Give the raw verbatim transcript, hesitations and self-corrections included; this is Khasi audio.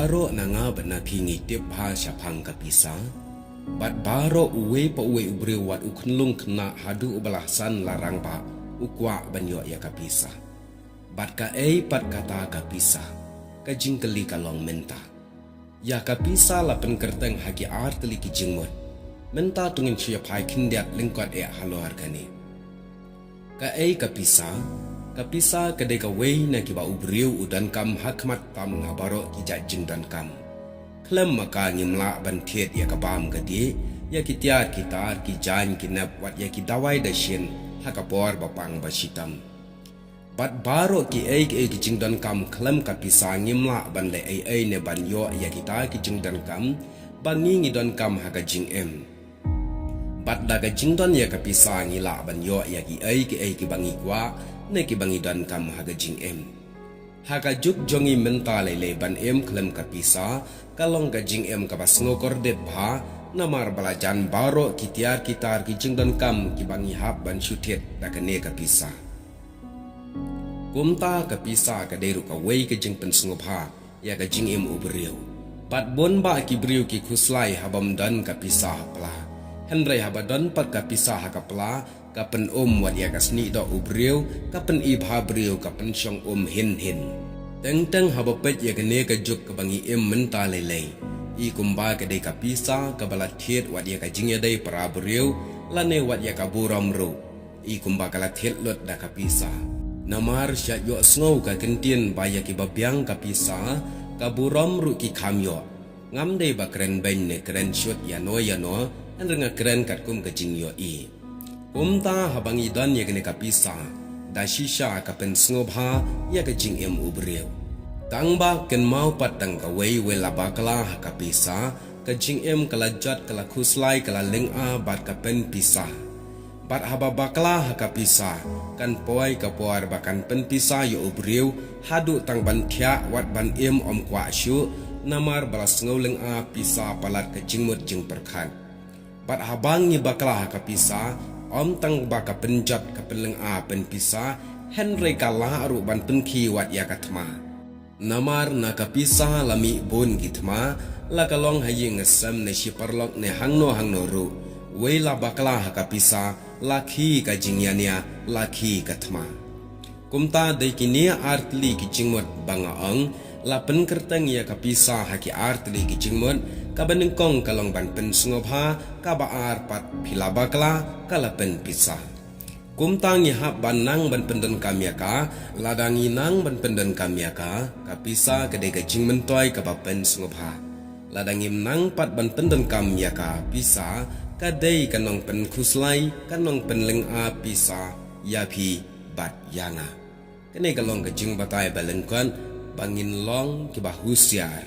Baroh na nga bad na phi ngi tip bha shaphang ka pisa. Bad baroh uwei pa uwei u briew wat u khunlung khynnah haduh u ba la san la rangbah u kwah ban ïoh ïa ka pisa. Bad kaei pat kata ka pisa? Ka jingkylli ka long mynta. Ïa ka pisa la pynkyrteng ha ki artylli ki jingmut. Mynta to ngin shu ïa phai khyndiat lyngkot eh halor kane. Kaei ka pisa? Ka pisa ka dei kawei na kiba u briew u donkam ha khmat tam na baroh ki jait jingdonkam. Khlem ma ka ngim lah ban thied ïa ka bam ka dieh, ïa ki tiar ki tar, ki jaiñ ki nep wat ïa ki dawai dashin ha ka por ba pang ba shitom. Bad baroh kiei kiei ki jingdonkam khlem ka pisa ngim lah ban leh ei ei ne ban ïoh ïa kita ki jingdonkam ba ngi ngi donkam ha ka jingim. Bad da ka jingdon ïa ka pisa ngi lah ban ïoh ïa kiei kiei kiba ngi kwah ne kiba ngi donkam ha ka jingim. Ha ka juk jong ngi mynta lei lei ban im khlem ka pisa ka long ka jingim kaba sngewkordit bha, namar ba la jan baroh ki tiar ki tar ki jingdonkam kiba ngi hap ban shu thied da kane ka pisa. Kumta ka pisa ka dei ruh kawei ka jingpynsngewbha ïa ka jingim u briew. Bad bun bah ki briew ki khuslai ha bym don ka pisa ha pla. Hynrei haba don pat ka pisa ha ka pla, ka pynum wat ïa ka snieh doh u briew, ka pyni bha briew, ka pynshong um hin hin. Teng teng haba peit ïa kane ka juk kaba ngi im mynta lei lei, i kumba ka dei ka pisa kaba la thied wat ïa ka jingïadei para briew lane wat ïa ka burom ruh. I kumba ka la thied lut da ka pisa. Namar sha ïohsngew ka kyntien ba ïa kiba biang ka pisa ka burom ruh ki kham ïoh. Ngam dei ba kren beiñ ne kren shut ïano ïano, hynrei nga kren katkum ka jingïohi. Kumta haba ngi don ïa kane ka pisa, da shisha ka pynsngewbha ïa ka jingim u briew. Tang ba kynmaw pat tang kawei, wei la bakla ha ka pisa, ka jingim ka la jot, ka la khuslai, ka la lynga bad ka pynpisa. Bad haba bakla ha ka pisa, kan poi ka por ba kan pynpisa ïa u briew haduh tang ban thiah wat ban im ym kwah shuh, namar ba la sngew lynga pisa palat ka jingmut jingpyrkhat. Bad haba ngi bakla ha ka pisa, ym tang ba ka pynjot ka pynlynga pynpisa, hynrei ka lah ruh ban pynkhih wat ïa ka thma. Namar na ka pisa la mih bun ki thma, la ka long ha ïing ha sem ne shi paralok ne hangno hangno ruh. Wei la bakla ha ka pisa, la khih ka jingïania, la khih ka thma. Kumta dei kine artylli ki jingmut ba nga ong, la pynkyrteng ïa ka pisa ha ki artylli ki jingmut, kaba nyngkong ka long ban pynsngewbha, kaba ar pat phi la bakla, ka la pynpisa. Kumta ngi hap ban nang ban pyndonkam ïa ka, lada ngi nang ban pyndonkam ïa ka, ka pisa ka dei ka jingmyntoi kaba pynsngewbha. Lada ngim nang pat ban pyndonkam ïa ka pisa, ka dei ka nongpynkhuslai, ka nongpynlynga pisa ïa phi bad ïa nga. Kane ka long ka jingbatai ba lyngkot ba ngin long kiba husiar.